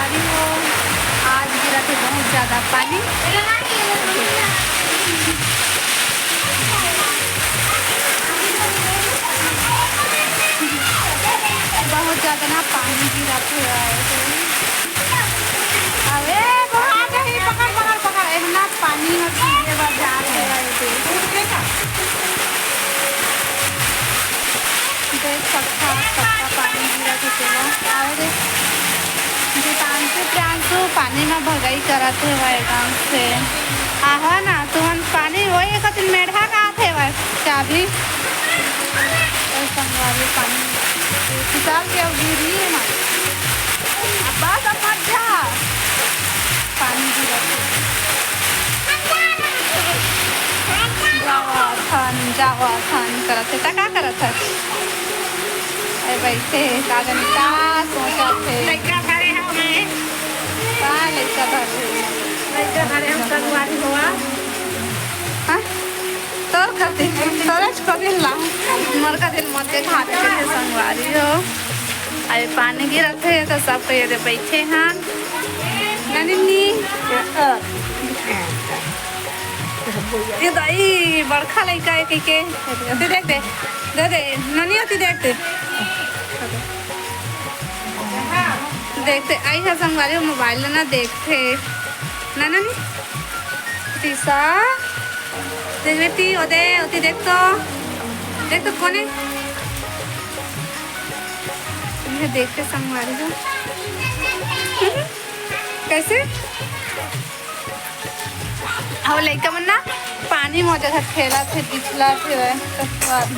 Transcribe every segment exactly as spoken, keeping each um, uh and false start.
आज गिरत हे बहुत ज्यादा पानी। बहुत ज्यादा ना पानी गिरत हे। अरे, बहुत ही पकड़, पकड़, पकड़। एतना पानी में भीगे बर जात हे। देख सकथव, कतका पानी गिरत हे तेला। अउ रे, दीपांशु, प्रियांशु पानी म भगई करत हेवय एकदम से। आहा ना, तुमन पानी वही एक दिन मेढ़ा का आत हेवय, चाबी। अउ संगवारी पानी फिसल के अउ गिरही हे ना। अब बस, अब मत जा। पानी गिरत हे। जावा थन, जावा थन करत हे। त का करत हस? ए, बइठे हे, का जाने का सोचत हे। लइका धरे हव मैं। का लइका धरे हे? लइका धरे हव, संगवारी हो। हाँ? तोर खातिर, तोरेच खातिर ला। मोर खातिर मत देखा देते थे संगवारी हो। अरे पानी गिरत हे त सब कोई एदे बइठे हन। ना निन्नी? ये दाई बड़खा लइका हे कहिके। ओती देख दे। दे दे, ननी ओती देख दे। देखते, आई ह संगवारी हो मोबाइल ल ना देखते। ना, ना, नी? तीसा। देख बेटी, ओदे, ओती देख तो। देख तो कोने? ये देखते संगवारी हो। कैसे? अउ लइका मन ना पानी म जगह खेलत हे, बिछलत हे, त स्वाद।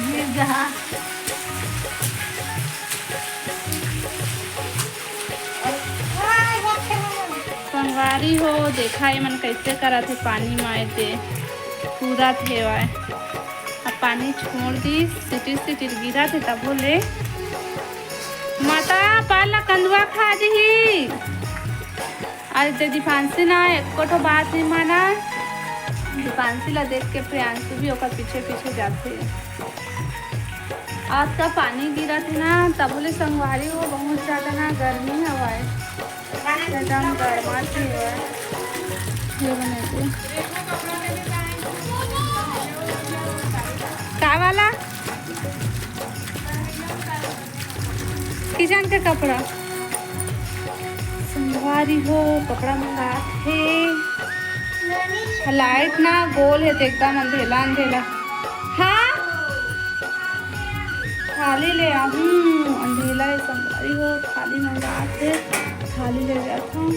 संगवारी हो, देखा एमन कइसे करत हे पानी म, एदे कूदत हेवय। अब पानी छोड़ दिस, सिटिर सिटिर गिरत हे तभो ले। माता, पाला कंदुआ खा जही। आज दे दीपांशी ना एको ठो बात नइ मानय। दीपांशी ला देख के प्रियांशु भी ओकर पीछे पीछे जाथे। आज का पानी गिरत हे ना, तभो ले संगवारी हो बहुत ज्यादा ना गर्मी हवय। एकदम गरमात हवय। ये बने के। का वाला? किचन के कपड़ा। संगवारी हो, कपड़ा मंगात हे। लाइट ना गोल हे, त एकदम अंधेला अंधेला। हाँ? थाली ले आहूँ, अंधेला हे संगवारी हो, थाली मंगात हे, थाली ले जात हूँ।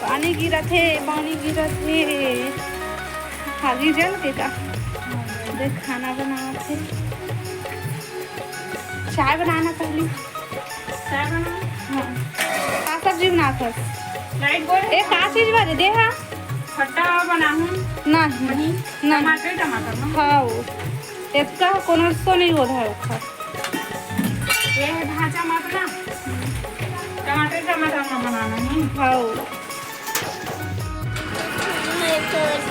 पानी गिरत हे, पानी गिरत हे। खाली जल के का? देख, खाना बनावत हे। चाय बनाना पहली। चाय बना। हाँ। का सब्जी बनात हस? लाइट बोल। ए, का चीज बने दे हा? खट्टा बनाहूँ। नहीं। वही नहीं। टमाटर, टमाटर ना? हाँ। एतका कोनो सो नहीं होत है ओखर। ये है भाजा मत ना। टमाटर, टमाटर में बनाना है। हाँ।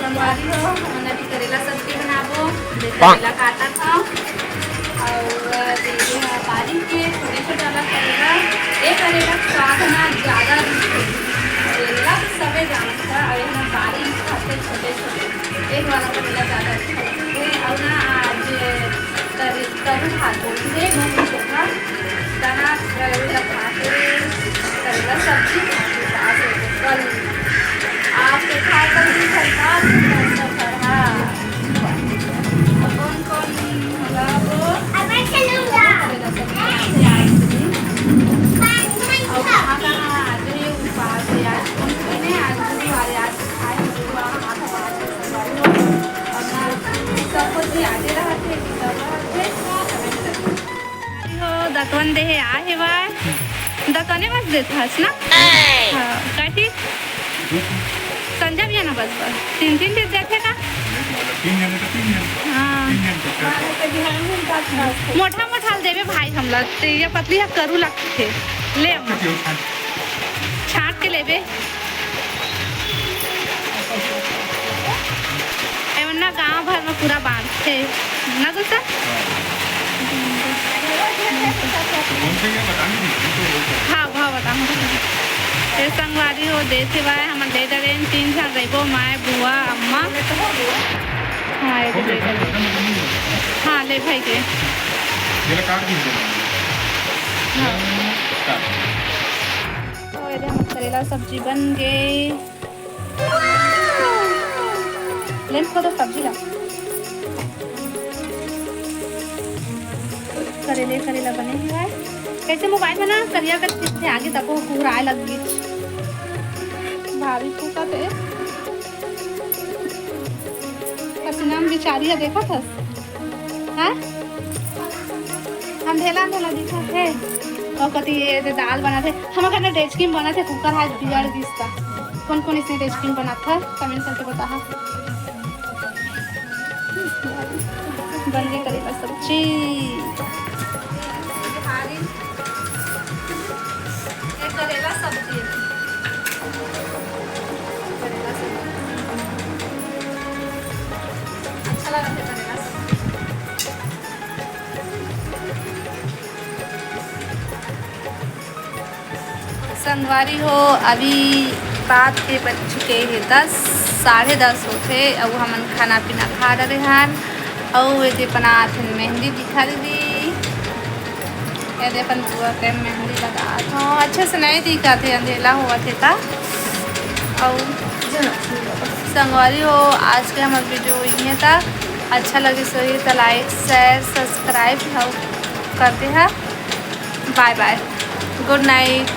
संगवारी हो, हमन अभी करेला सब्जी बनाबो। दे करेला काटत हव। अउ दे दे ह बारी के छोटे छोटे वाला करेला। ए करेला स्वाद ना ज्यादा रहिथे। करेला तो सबे जानत ह, अउ एतना बारी खाथे छोटे छोटे। एक वाला करेला ज्यादा अच्छा लगथे। अउ ना आज तरी तरू भात बोलथे, घूम चोखा, तना करेला भात, करेला सब्जी, भात के साथ एगो करू। आपके खाए कर भी घर का सफर है। तो कौन कौन मतलब करेला सब्जी बनाते हैं आज भी? और कहाँ कहाँ आज भी उपास है, आज कौन कौन है, आज भी हमारे आज खाए हुआ हाथ हमारे संगवारी हो। और ना सबको जी आगे रहा थे कि सब रहा थे। अरे हो, दतवन देहे आ हेवय। दतवने बस देत हस ना? हाँ, काठी? संझा बिहान बस बस। तीन तीन दिन देथे का? तीन जने तो तीन जने। हाँ। तीन जने तो चार। मोटा मोटा ल देबे भाई हमला। ते ये पतली ह करू लगथे। ले अम्मा। छांट के लेबे। एमन ना गांव भर में पूरा बांटथे। ना गुस्सा? हाँ। कौन सा ये बताने दीजिए, तो वो कर। हाँ, हाँ, बताऊँ। ये संगवारी हो, देखे भाई, हमन ले डरेन, तीन झन रहिबो, माय, बुआ, अम्मा। हाँ, ये हो गया, दे दे। खत्म हो गया। हाँ, ले भाई के। ये ला काट दीजिए। हाँ। काट। तो ये दे, हमर करेला सब्जी बन गे। लेन को तो सब्जी ला। करेले, करेला बने हुआ है। कैसे मोबाइल में ना करिया कर चीज से आगे तको कुहराए लग गई। भाभी फूका थे। पसीना में बिचारी है, देखा था? हाँ? अंधेला अंधेला दिखत हे। अउ कति ये दे दाल बनत हे। हमर घर में डेचकी में बनत हे, कुकर हा बिगड़ गिस ता। कौन कौन इसने डेचकी में बनत हे, comment करके बताहा। बन गई करेला सब्जी। ये करेला सब्जी है। करेला सब्जी। अच्छा लगा था करेला सब्जी। संगवारी हो, अभी रात के बज चुके हे दस, साढ़े दस होथे, अउ हमन खाना पीना खा डरे हन। अउ एदे बनात हन मेहंदी, दिखा दीदी। एदे अपन बुआ के मेहंदी लगात हन। अच्छे से नहीं दिखत हे, अंधेला होवत हे ता। अउ संगवारी हो, आज के हमर video इहे तक। अच्छा लगे सही तो like, share, subscribe अउ कर दे हा। Bye bye, good night।